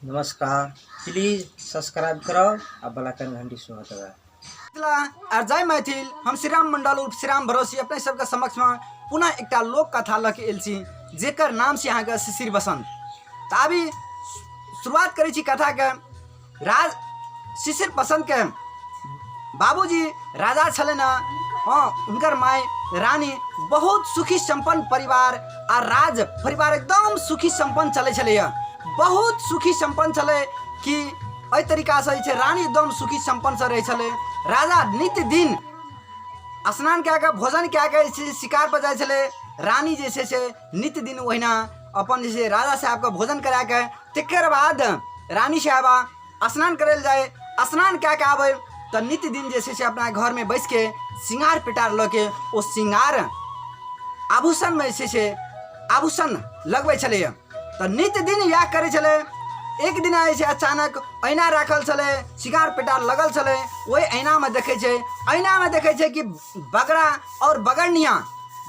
नमस्कार। Please subscribe करब आ बेल आइकन घंटी सेहो दबाएब। मिथिला आर जय मैथिल। हम श्रीराम मंडल उर्फ श्रीराम भरोसी अपने सबके समक्षमे पुनः एकटा लोक कथा लऽ के एल छी, जेकर नाम छी अहाँके शिशिर बसंत। तऽ अभी शुरुआत करै छी कथाके। राज शिशिर बसंतके बाबूजी राजा छलनि हँ, हुनकर माय रानी। बहुत सुखी सम्पन्न परिवार आ राज परिवार एकदम सुखी सम्पन्न चलै छलैए। बहुत सुखी सम्पन्न छलै कि एहि तरीकासँ जे छै रानी एकदम सुखी सम्पन्नसँ रहै छलै। राजा नित्य दिन स्नान कए कऽ, भोजन कए कऽ जे छै शिकारपर जाइ छलै। रानी जे छै से नित्य दिन ओहिना अपन जे छै राजा साहेबके भोजन करा कऽ, तकर बाद रानी साहेबा स्नान करै लए जाइ। स्नान कए कऽ आबै तऽ नित्य दिन जे छै से अपना घरमे बैसिके श्रृंगार पेटार लऽ के ओ श्रृंगार आभूषणमे जे छै से आभूषण लगबै छलैए। तऽ नित्य दिन इएह करै छलै। एक दिना जे छै अचानक ऐना राखल छलै, श्रृंगार पेटार लगल छलै, ओहि ऐनामे देखै छै, ऐनामे देखै छै कि बगड़ा आओर बगड़निया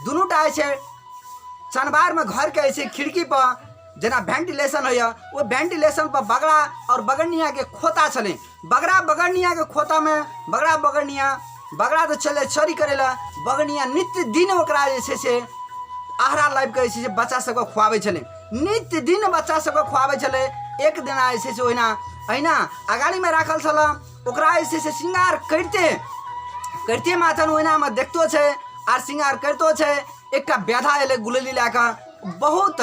दुनूटा जे छै चनबारमे घरके जे छै खिड़कीपर जेना वेंटिलेशन होइए, ओ वेंटिलेशन पर बगड़ा आओर बगड़नियाके खोता छलै। बगड़ा बगड़नियाके खोतामे बगड़ा बगड़निया, बगड़ा तऽ चलै चरी करै लए, बगड़निया नित्य दिन ओकरा जे छै से आहरा लाबि कऽ जे छै से बच्चा सबके खुआबै छलै। नित्य दिन बच्चा सबके खुआबै छलै। एक दिना जे छै से ओहिना अहिना अगाड़ीमे राखल छलै, ओकरा जे छै से श्रृंगार करिते करिते माथन ओहिनामे देखतो छै आर श्रृंगार करितो छै, एकटा बेधा एलै गुलेली लए कऽ। बहुत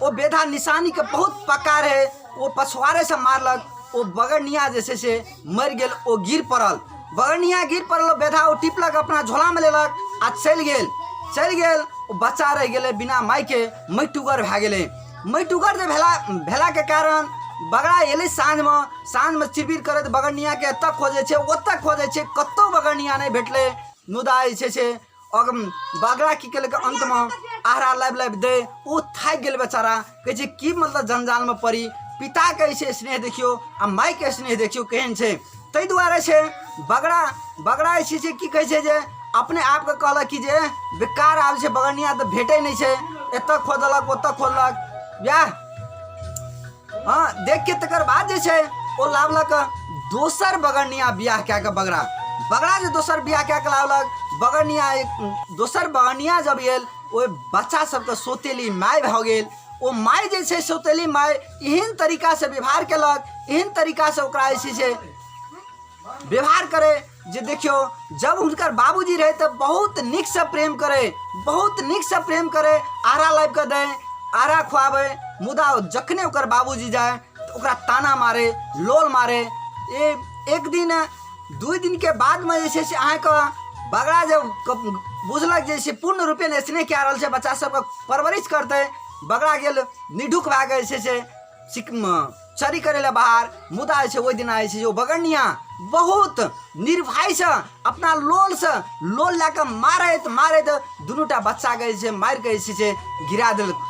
ओ बेधा निशानीके बहुत पक्का रहै। ओ पछुआरेसँ मारलक, ओ बगड़निया जे छै से मरि गेल। ओ गिर पड़ल, बगड़निया गिर पड़ल। ओ बेधा ओ टिपलक, अपना झोलामे लेलक आ चलि गेल, चलि गेल। ओ बच्चा रहि गेलै बिना मायके, मटुगर भए गेलै। मटुगर जे भेला भेलाके कारण बगड़ा एलै साँझमे। साँझमे चिरबिर करैत बगड़नियाके एतऽ खोजै छै, ओतऽ खोजै छै, कतहु बगड़निया नहि भेटलै। मुदा जे छै से बगड़ा की केलकै, अन्तमे आहरा लाबि लाबि दै, ओ थाकि गेल बेचारा। कहै छै की मतलब जंजालमे पड़ी, पिताके जे छै स्नेह देखियौ आ मायके स्नेह देखियौ केहन छै। ताहि दुआरे छै बगड़ा बगड़ा जे छै से की कहै छै जे अपने आपके कहलक कि जे बेकार आब छै, बगड़निया तऽ भेटै नहि छै, एतऽ खोजलक, ओतऽ खोजलक। इएह हँ देख के तकर बाद जे छै ओ लाबलक दोसर बगड़निया बियाह कए कऽ। बगड़ा बगड़ा जे दोसर बियाह कए कऽ लाबलक बगड़निया, दोसर बगड़निया जब आयल, ओहि बच्चा सबके सौतेली माय भऽ गेल। ओ माय जे छै सौतेली माय एहन तरीकासँ व्यवहार केलक, एहन तरीकासँ ओकरा जे छै से व्यवहार करे जे देखियौ, जब हुनकर बाबूजी रहै तऽ बहुत नीकसँ प्रेम करै, बहुत नीकसँ प्रेम करै, आरा लाबि कऽ दै, आरा खुआबै। मुदा जखने ओकर बाबूजी जाय तऽ ओकरा ताना मारै, लोल मारै। ए एक दिन 2 दिनके बादमे जे छै से अहाँके बगड़ा जब बुझलक जे से पूर्ण रूपेण स्नेह कए रहल छै, बच्चा सबके परवरिश करतै, बगड़ा गेल निढुक भए कऽ जे छै से चरी करै लए बाहर। मुदा जे छै ओहि दिना जे छै ओ बगड़निया बहुत निर्भयसँ अपना लोलसँ लोल लए कऽ मारैत मारैत दुनूटा बच्चाके जे छै मारि कऽ जे छै से गिरा देलक।